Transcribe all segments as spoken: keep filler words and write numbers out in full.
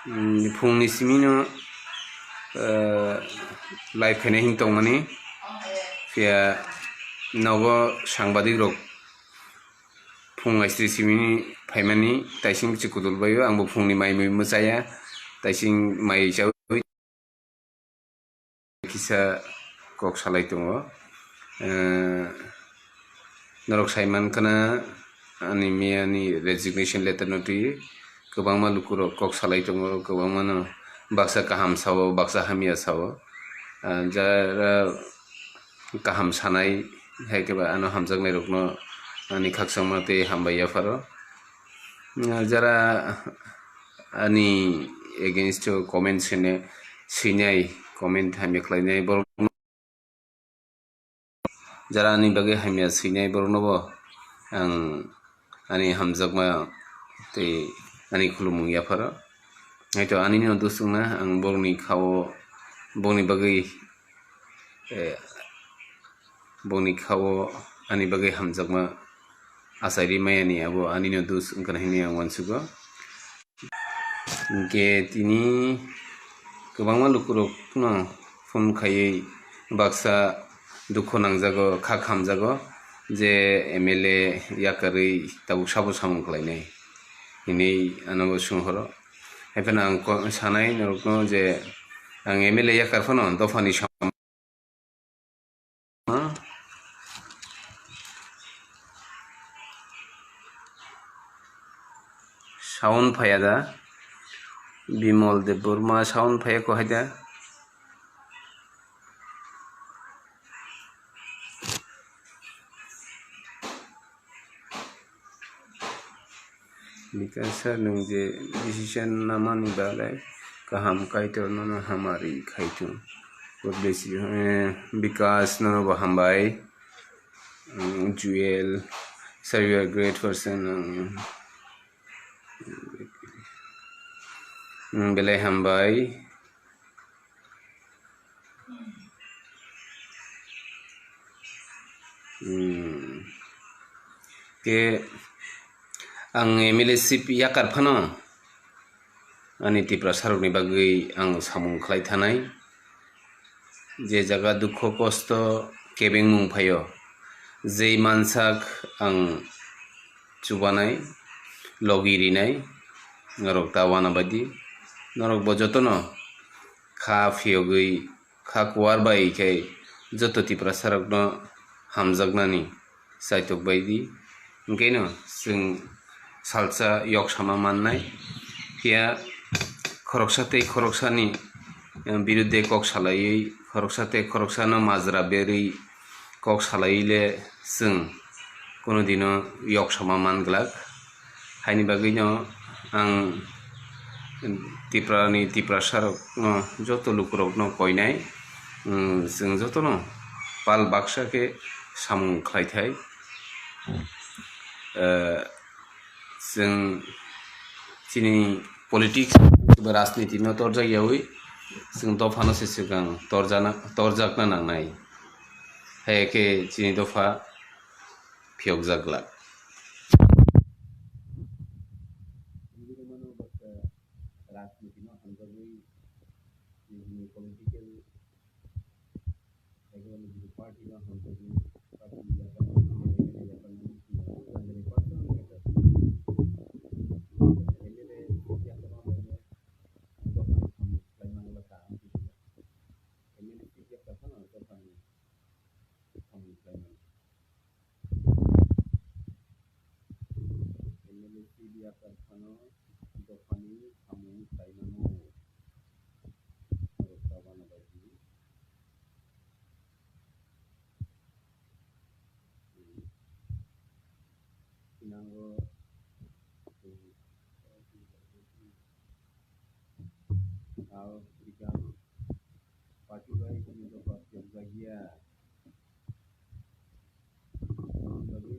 Mm, phungni simino, eh, live khaina hin tongmani, phiya nogo sangbadik rok phung aisri simini phaimani, taising bwswi kudul baio, angbo phungni mai mui mwchaya, taising mai chawi. Kisa kok salai tongo. Eh, norok sai mankha na ani miyani resignation letter no twi kwbangma lukurok kok salai tongo, kwbangma no baksa kaham sao, baksa hamya sao. Ah, jara kaham sanai hai khe ba ano hamjaknai rokno ani khakchangma tei hambai yapharo. Ah, jara ani against o comment sene, swinai, comment hamya khlainai borok, jara ani bagwi hamya swinai borokno bo ang ani hamjakma tei ani khulumung yapharo. Haito ani no dusungna ang borokni khao, borokni bagwi, eh, borokni khao ani bagwi hamjakma achairi mayani abo ani no dus wngkha hwnwi ang uansugo. Hinkhe tini kwbangma lukurokno phone khaiwi baksa dukhu nangjago, kha khamjago je M L A yakarwi tabuk sabo samung khlainai hinwi ano bo swnghoro. Haiphano ang ko-, sanai norokno je ang M L A yakar phano dophani sam- Sound phaiya da? Bimol Debbarma sound phaiya ko hai da? Bikas sir, nwng je decision namani bagwi kaham, Kaitor nono hamari khai thung. God bless you. Eh, Bikas, nono bo hambai. Mm, Jewel, sir, you are great person. Mm. Mm, belai hambai. Hmm. Khe ang M L A seat yakar phano ani Tiprasarokni bagwi ang samung khlai thanai. Je jaga dukho kosto kebengmung phaio, jei mansak ang chubanai, logi rinai, norok ta wana baidi. Norok bo jotono kha phiyogwi kha kuar bai khe joto Tiprasarokno hamjaknani chaitok bai di. Hwnkhe no chwng salsa yok sama mannai. Phiya khoroksa tei khoroksani, eh, birudde kok salaiwi, khoroksa tei khoroksano majra berwi kok salaiwi le chwng kunu dino yok sama man glak. Haini bagwino ang Tiprani Tiprasarokno, joto lukurokno koinai, mm, chwng jotono pal baksa khe samung khlaithai. Eh, chwng chini politics ba rajniti no torjak yaui, chwng dophano se swkang torjana, torjakna nangnai. Hai khe chini dopha phiyokjak glak. Rajniti no hamjagwi nini political party no hamjagwi party yakarmani, yakarmani personal matter. M L A yakarma baino dophani samung khlai mangla kaham khe. M L A seat yakar phano dophani samung khlai mangla. M L A seat yakar phano dophani samung khlai mano. Norok ta wana bai di. Sinango, Al Rikam party bai kunu dopha phiyokjak ya. Bagwi,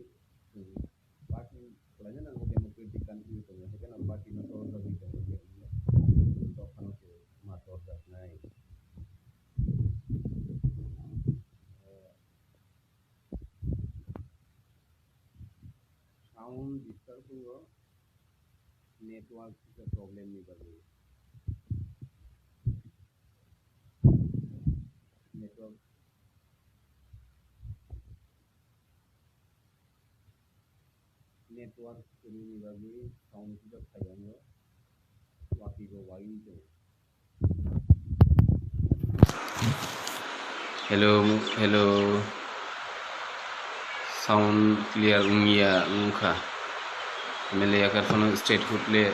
party khlaina nango, democratic country tongo, haikhe no party no torjagwi tongo, dophano se ma torjaknai. Sound disturb tongo, network kisa problem ni bagwi. Network kwrwini bagwi sound kisa phaiyango, watwi bo waiwi tongo. Hello, hello. Sound clear wngya wngkha. M L A yakar phano state hood le.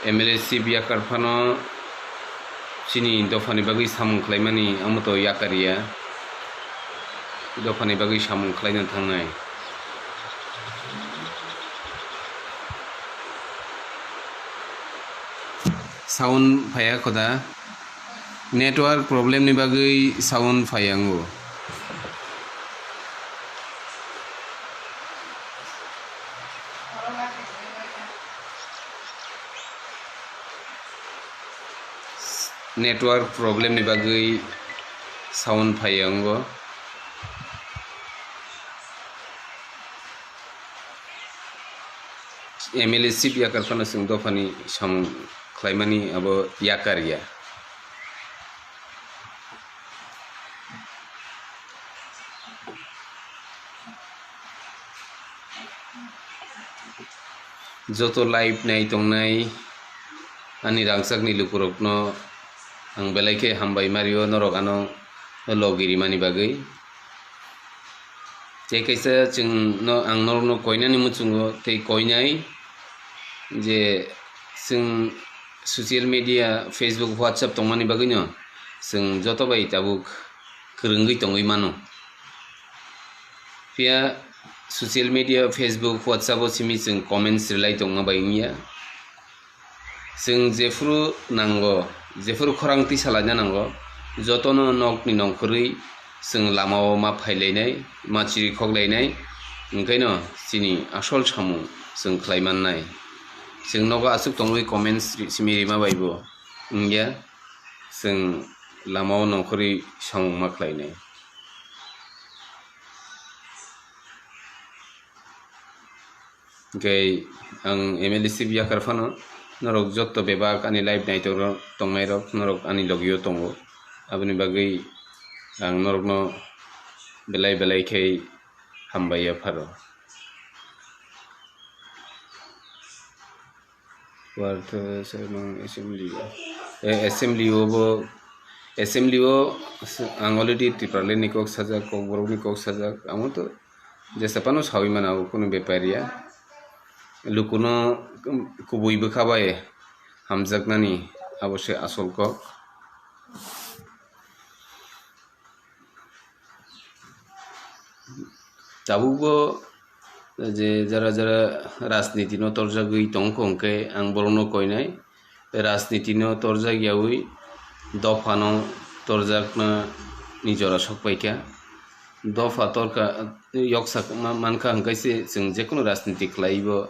M L A chief yakar phano chini dophani bagwi samung khlaimani, omo to yakar ya. Dophani bagwi samung khlaina thangnai. Sound phaiya khoda. Network problem ni bagwi sound phaiyango. Network problem ni bagwi sound phaiyango. M L A chief yakar phano chwng dophani samung khlaimani abo yakar ya. Joto live nai tongnai ani rangchakni lukurokno ang belai khe hambai mario, norok ano logi rimani bagwi. Tei kaisa chwng no, ang norokno koinani muchungo tei koinai je chwng social media, Facebook, WhatsApp tongmani bagwino chwng joto bai tabuk kwrwngwi tongwi mano. Phiya social media, Facebook, WhatsApp o simi chwng comments rwlai tongma bai wngya. Chwng jephuru nango, jephuru khorang tisa laina nango, jotono nokni nongkhorwi chwng lamao ma phailainai, ma chirikhok lainai, hwnkhaino chini asol samung chwng khlai mannai. Chwng nogo aswk tongwi comments ri-, simi rima baibo wngya, chwng lamao nongkhorwi samung ma khlainai. Hwnkhe ang M L A chief yakar phano norok jotto bebak ani live naitokno tongnairok norok ani logio tongo, aboni bagwi ang norokno belai belai khe hambai yapharo. Wartha Sermon Assembly. Eh, Assembly o bo, Assembly o ang already Tipraland ni kok sajak, Kokborok ni kok sajak, amo to jesa phano sawi mano, abo kunu bepar ya. Lukuno kubui bwkha bai hamjaknani abo se asol kok. Tabukbo je jara jara rajniti no torjagwi tongkha, hwnkhe ang borokno koinai, rajniti no torjak yaui dophano torjakna ni jora sokpaikha. Dopha torkha, yoksa ma-, mankha, hwnkhe se chwng jekunu rajniti khlaibo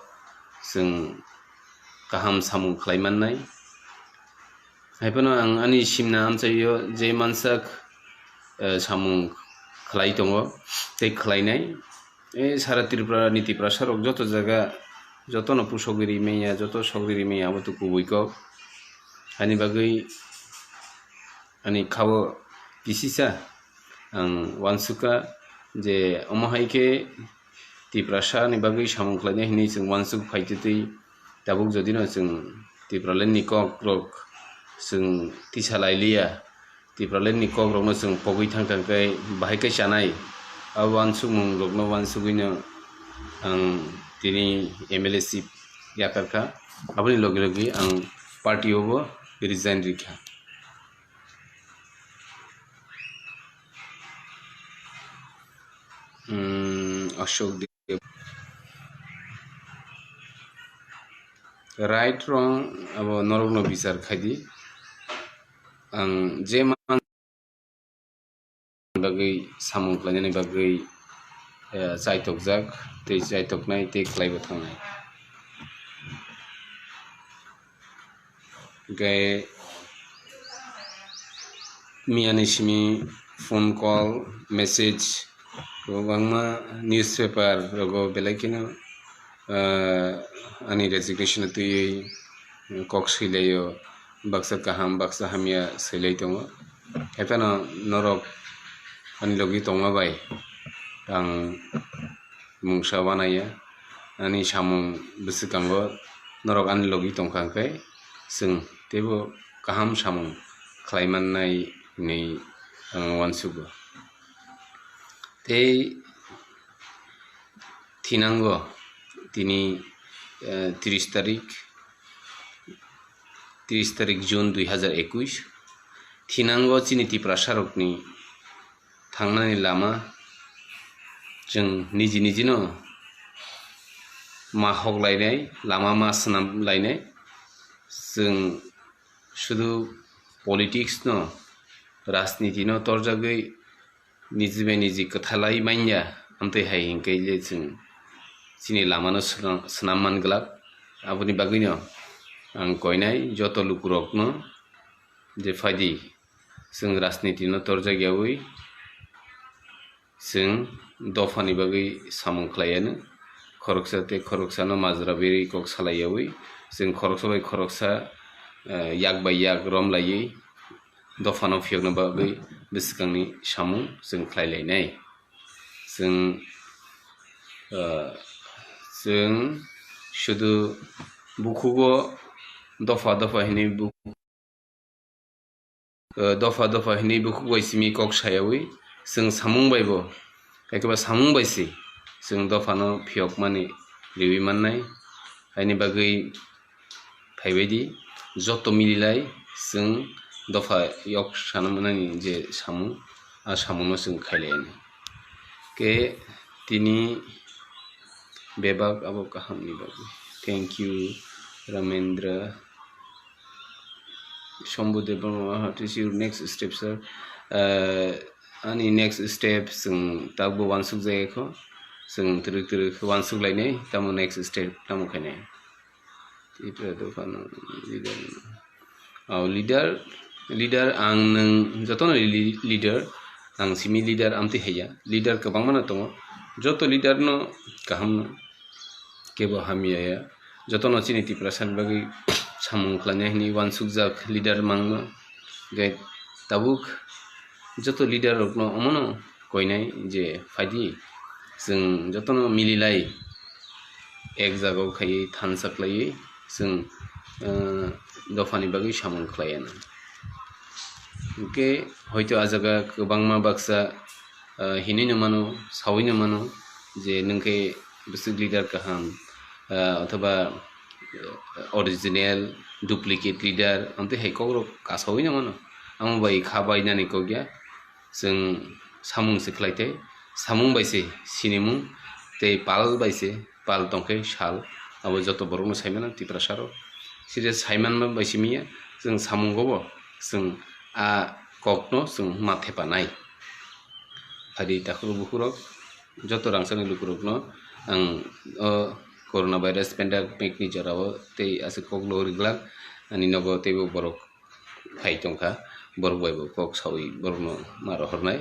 chwng kaham samung khlai mannai. Haiphano ang ani simna amchaio je mansak, eh, samung khlai tongo tei khlainai. Eh, sara Tripura ni Tiprasa rok joto jaga, jotono pusogwi rimanya, joto sogwi rimanya, abo to kubui kok. Ani bagwi ani khao kisisa ang uansukha je omo hai khe Tiprasa ni bagwi samung khlainai hinwi chwng uansuk phaitwtwi, tabuk jodi no chwng Tipraland ni kok rok chwng tisa lai liya, Tipraland ni kok rok no chwng pogwi thang thang khe bahai khe chanai, abo uansukmung rok no uansugwi no ang tini M L A seat yakarkha, aboni logi logi ang party o bo resign rikha. Hmm, Ashok Deb. Right, wrong, abo norokno bichar khaidi. Ang je man bagwi samung khlainani bagwi, eh, chaitokjak, tei chaitoknai, tei khlaibo thangnai. Hwnkhe miyani simi phone call, message, kwbangma newspaper rogo belai kheno, ah, ani resignation twiwi kok swilaio, baksa kaham, baksa hamya swilai tongo. Haiphano norok ani logi tongma bai Ang mungsa wanaya, ani samung bwswkango norok ani logi tongkha hwnkhe, chwng teibo kaham samung khlai mannai hinwi ang uansugo. Tei thinango tini, eh, tris tarik, tris tarik June dui hazar ekush, thinango chini Tiprasarokni thangnani lama chwng niji nijino ma hoklainai, lama ma swnam lainai. Chwng sudu politics no, rajniti no torjagwi niji bai niji kwthalai manya, amtwi hai hinkhe je chwng chini lamano swnam, swnam man glak. Aboni bagwino ang koinai joto lukurokno je phaidi, chwng rajniti no torjak yaui chwng dophani bagwi samung khlaianw. Khoroksa tei khoroksano majra berwi kok salaiyaui chwng khoroksa bai khoroksa, eh, yak bai yak romlaiwi dophano phiyokna bagwi bwskangni samung chwng khlai lainai. Chwng, ah, chwng sudu bukhugo dopha dopha hinwi bu-, ah, dopha dopha hinwi bukhuk bai simi kok sayaui chwng samung bai bo, ekeba samung bai se chwng dophano phiyokmani riwi mannai. Haini bagwi phaibaidi joto mililai chwng dopha yok sana manani je samung, a samungno chwng khailaiani. Ke tini bebak abo kahamni bagwi. Thank you, Ramendra. Shambhu Debbarma, what is your next step, sir? Uh, ani next step chwng takbo wansuk jaya kho. Chwng twrwk twrwk wansuk lainai, tamo next step tamo khainai. Tipra dophano leader. Oh, leader, leader ang nwng jotono li-, leader, ang simi leader amtwi haiya. Leader kwbangma no tongo. Joto leader no kaham no, kebo hamya ya. Jotono chini Tiprasani bagwi samung khlainai hinwi wansukjak leader mangno. Hwnkhe tabuk joto leader rokno omono koinai je phaidi, chwng jotono mililai ek jagao khaiwi thansa khlaiwi chwng, eh, dophani bagwi samung khlaianw. Hwnkhe hoito a jaga kwbangma baksa, eh, hinwino mano, sawino mano je nwng khe bwswk leader kaham, eh, othoba original, duplicate leader, amtwi hai kokrok kasawino mano. Amo bai kha bainani kok ya. Chwng samung se khlai thai, samung bai se sinimung tei pal bai se, pal tongkhe sal, abo joto borokno saimano Tiprasarok. Side saimanma bai simi ya, chwng samungo bo chwng a kokno chwng ma thepanai. Phadi takhuk bukhurok, joto rangchakni lukurokno ang o corona virus pandemic ni jorao tei aswk koklo rijlak, ani nogo teibo borok phai tongkha, borok bai bo kok sawi borokno ma rohornai.